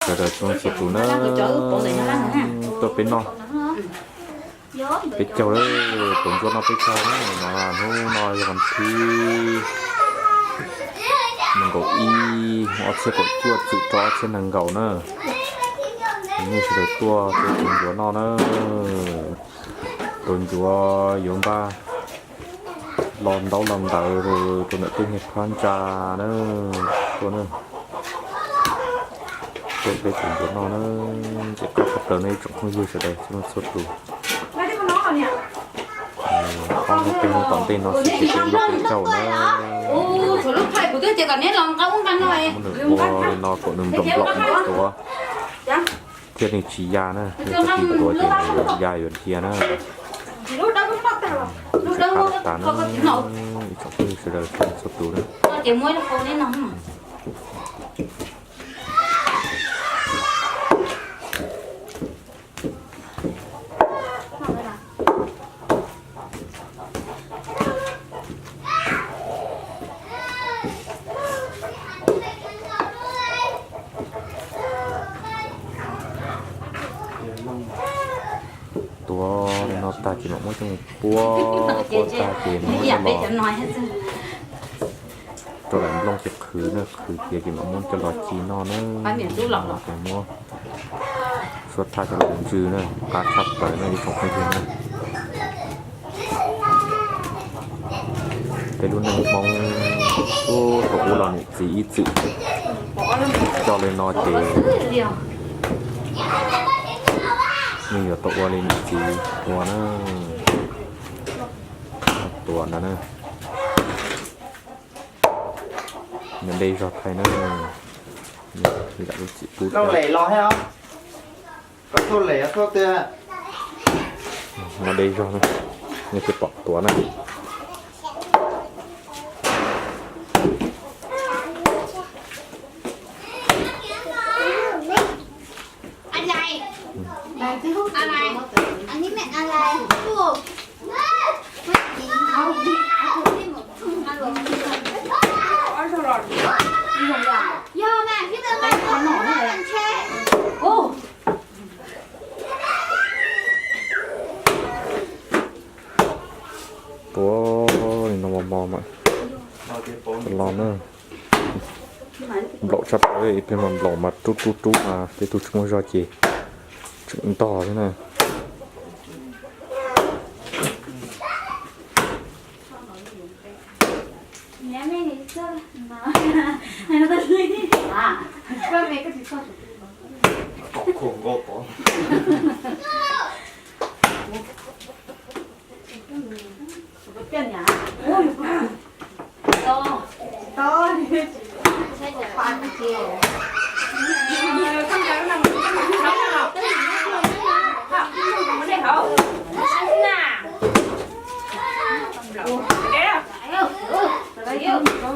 Sawv daws txhua tus na, tuaj peb noj, peb caug lawm, tus ntsuab noj peb caug na, no hnub no yog vas thib nees nkaum ib, ob txhiab kaum cuaj txwm rau ob txhiab nees nkaum na. Nej sawv daws tuaj peb tus ntsuab noj na. Tus ntsuab yuav npaj lo ntaub lo ntawv rau ntawm tej niag phab ntsa na, tuaj na. Tuaj peb tus ntsuab noj na, ces qab tshaj plaws nej ib tsoom phooj ywg sawv daws txhua tus. Ob hnub peb hnub tom ntej no xwb ces peb noj peb caug na. Muab nws ua li no kom nws nplom nplom nws tuav thiab nws tsis ya na, yog tsis tuav ces nws ya yuav dhia na. Tsis qab tas na, ib tsoom phooj ywg sawv daws txhua tus na. Tuav li no tag ces mam muab coj mus puab, puab tag ces mam muab coj los rau daim nplooj ces qhwv na, qhwv tiav ces mam muab coj los ci noj na. Ces muab suab thaj coj los ntsw na, qab tshaj plaws na ib tsoom phooj ywg na. Tej lub neej Hmoob ub thaum ub los niam txiv ib txwm coj li no ces yeej yuav tau ua li niam txiv ua na. Tuav ntawd na. Nws de zog thaij na. Lam lub txim pub thiab. No de zog na, nej thiaj pom tuav na. Tuav li no mos mos mas los na. Nplaum tshaj plaws, ib pliag mas nplaum mas rub rub rub mas tej tug tsis muaj zog ces tseem ntog thiab na.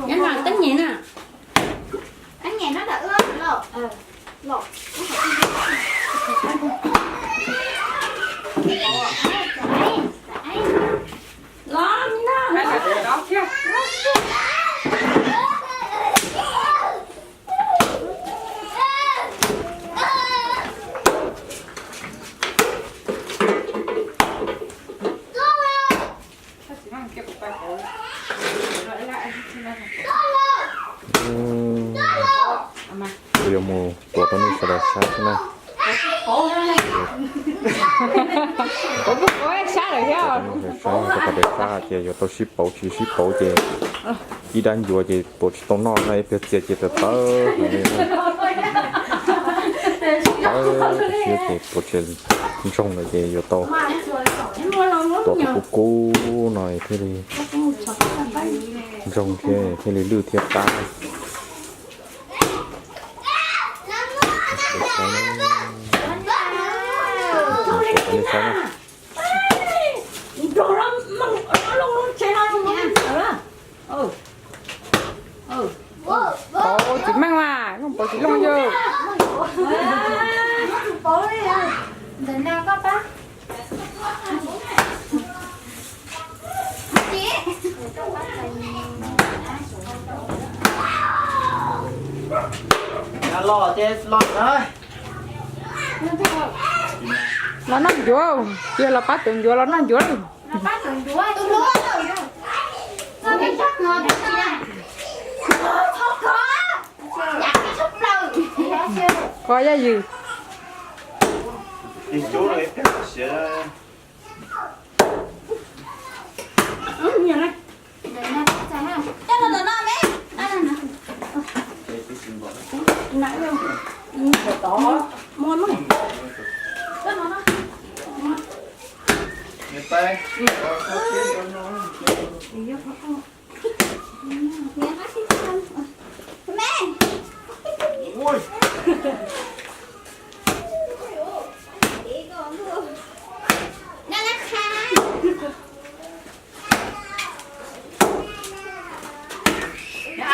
Nyob no teeb nyem na. Kuv yuav mus tuav rau nej sawv daws saib xwb na. Tuav rau nej sawv daws saib, rau qhov tias sab ces yuav tau sib pauv, tsis sib pauv ces ib dab ncuav ces tuav tsis tau noj na, ib pliag txias ces tawv tawv heev li na. Tawv siab ces tuav tsis ntsoog lawm ces yuav tau tuav kom kub kub no thiaj li ntsoog thiab thiaj li lwj thiab qab. Tuav rau nej saib na. Pauv tsis meej mas, pauv tsis looj yog. Los ces los na. Los noj ncuav, yog los pab tus ncuav los noj ncuav. Koj yaj ywm.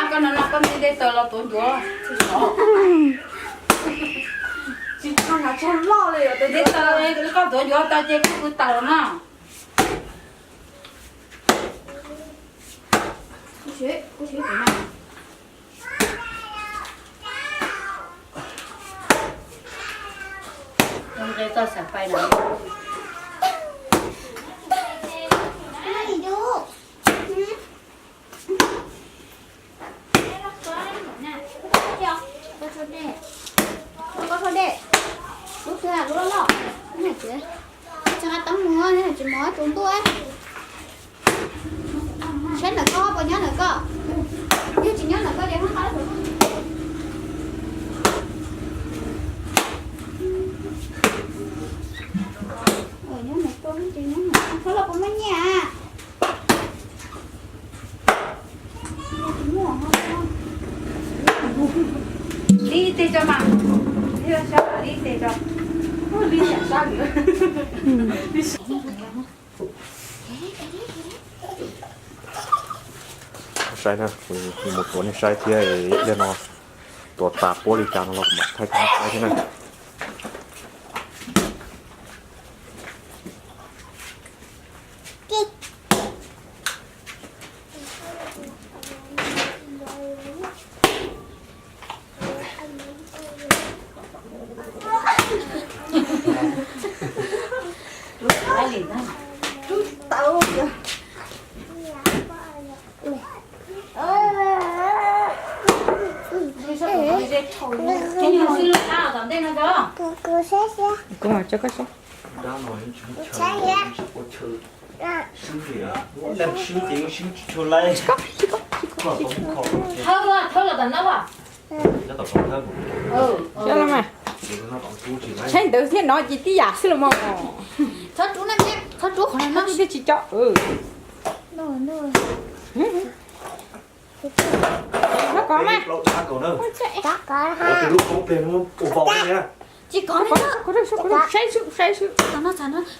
Koj no no koj nti dej taws los tuav ncuav. Tsis tshaj, tshaj loj li os, dej taws, koj tuav ncuav tau ces koj kwv taws los no. Nqe txoj xav pais no. Lub twg lub loj loj, tsis nqa teeb mus, tsis mov tsaus ntuj. Saib ntawm koj puas nyob ntawm koj. Yog tsis nyob ntawm koj ces muab qab. Nyob ntawm koj ces nyob ntawm koj los puas muaj nyiaj? Li ib teg tso mas. Li ib teg tso. Li sab. Saib na, kuv mus tuav nej saib thiab, ib pliag no tuav tas puab li cas no los kuv mam thaij rau nej saib thiab na. Kuv mam tso koj saib. Thawb los tom no. Saib los mas. Saib ntawd thiab no ces tib yam xwb los mas. Thawb rub na, thawb rub qhov no thiaj tsis co. Thawb kov mas. Tsis kov, saib, saib,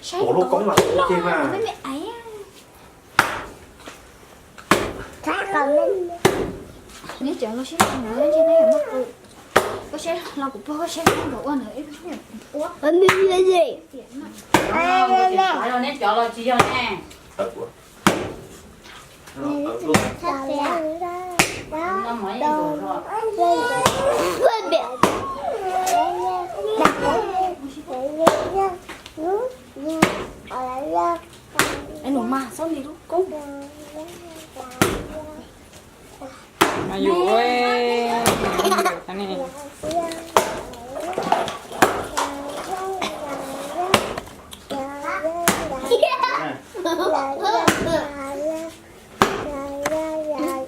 saib. Neb cov los sib nrog nws ntse neb yuav muab qw. Koj seb los kuv pog koj seb neb nkaum ua nws ib ua. Neb cov los tsis yog ne. Nws mas txhob li lub koob. Mas yus ua, yus ua ne.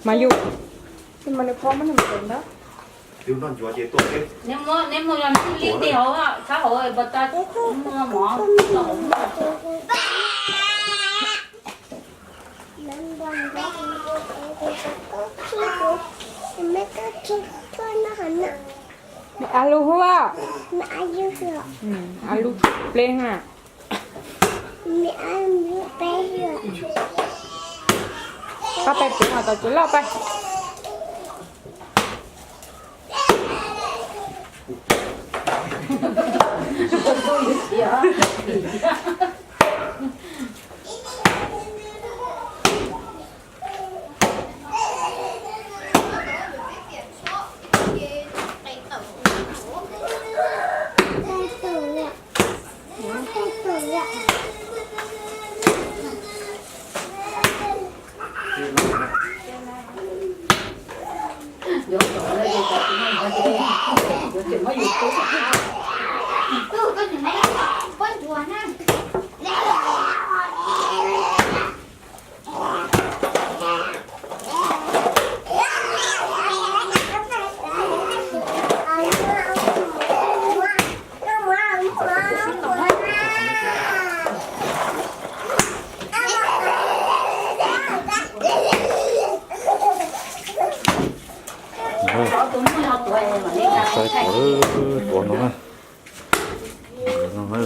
Mas yus, mas nws phob muab nws mus ntawd. Neb muab, neb muab los ntswj li tig hauv, txhab hauv pas tas, muab mov los hauv. Av lug hub, av lug plev na. Pab pais pem no tau tsis loj pab. Saib tuav, tuav no na. No na.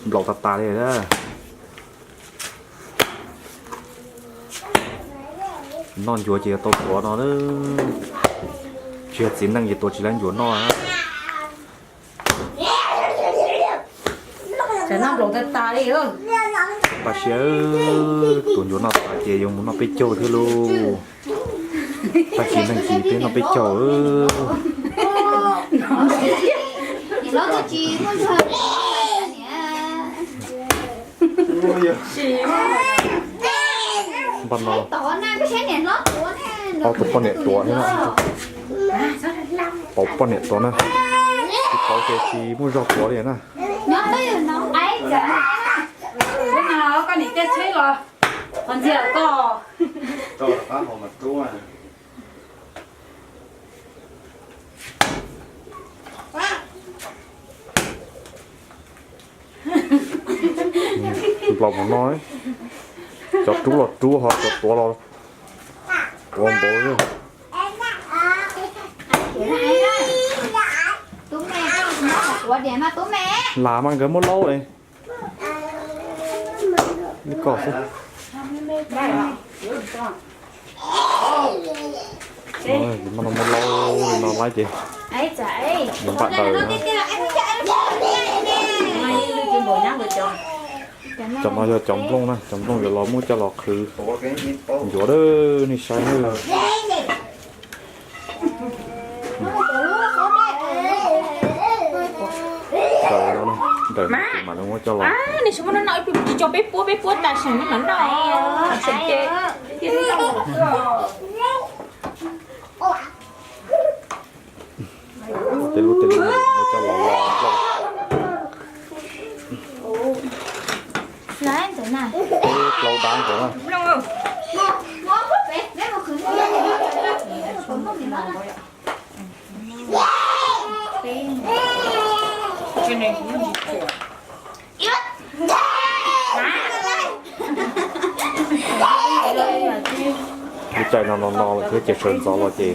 Nplaum tas tas li na. Noj ncuav ces yuav tau tuav no na. Tsis yog txiv neej ces tuav tsis laib ncuav noj na. Tam sim tuav ncuav noj tas ces yuav mus noj peb caug thiab lauj. Tag kis neeg kis peb noj peb caug. Npaj no ob tug poj niam tuav thiab na. Pauv poj niam tuav na. Tsis pauv ces tsis muaj zog tuav li na. Nplaum hauv no, cov rub los rub ho cov tuav los tuav npaum li. Las mas nkawd muab laub li. Ib koj xwb. Muab laub li no laib ces npaj daws. Cov no yog cov nplooj na, cov nplooj yuav los muab coj los qhwv ncuav na, nej saib na. Ntawm no mas muab coj los. Tsis tso peb puab, peb puab tas seem no mas noj. Tej lub tej lub muab coj los los. Peb plaub dab ntawd na. Lub caij no no no lawm thiab ces sawv ntxov los ces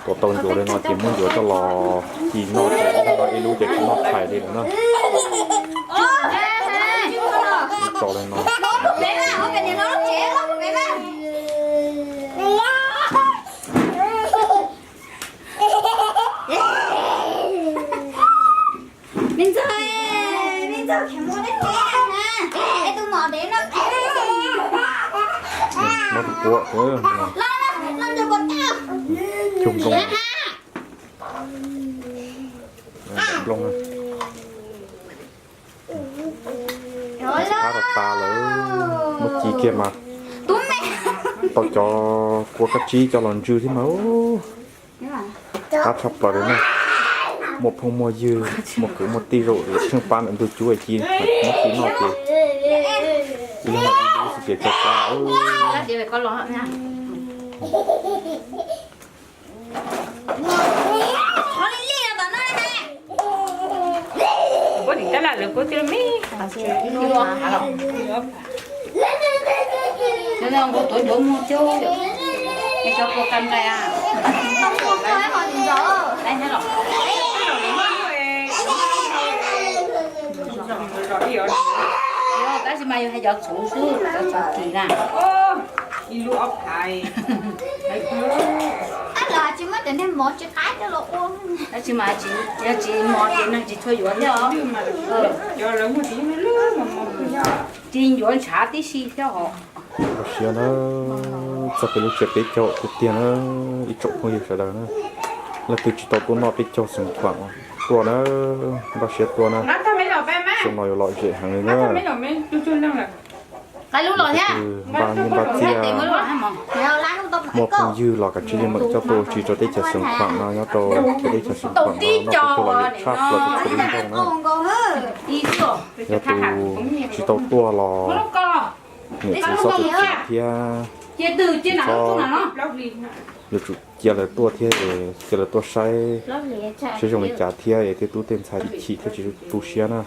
tuav tau ncuav li no ces muab ncuav coj los ci noj ces ib lub ces tsis noj tshais li lawm na. Tso li no. Muab tus puav cug nplooj, nplooj. Qab tas tas lawm, muab ci kiag mas tau cov kua kab tsib coj los ntswj thiab mas. Qab tshaj plaws li na. Muaj phooj muaj ywg, muaj kwv muaj tij zaum tsheej pab ntawm ntug cub ci, muab ci noj ces ib leeg ib lub xwb ces txog qab. Kuv nim tab laj lawv kuv twb me. Tuav ncuav muag cub, cov kua kas nqaij. Tab sis mas yus hais cov txhuv xwb, cov txhuv kis na. Tab sis mas yog tsis mos ces neeg tsis tshua yuav thiab os. Tsis ncuav ntshav tib si thiab os. Siav na. Txog peb lub tsev peb caug tiag tiag na, ib tsoom phooj ywg sawv daws na, leej twg tsis tau tuaj noj peb caug Xeev Khuam tuaj na, npaj siab tuaj na, xyoo no yuav lom zem heev li na. Leej twg npaj nyiaj npaj txiaj, muaj phooj ywg los kav tsij li meem coj tuaj ua si rau teb chaws Xeev Khuam no, nyob rau teb chaws Xeev Khuam no noj peb caug lom zem tshaj plaws rau txhua lub nroog na. Yog tus tsis tau tuaj los niam txiv txhob tu siab thiab, txhob, yuav tsum cia lawv tuaj thiab, cia lawv tuaj saib, saib zoo li cas thiab es tej tub tej ntxhais tsis chim thiab tsis tu siab na.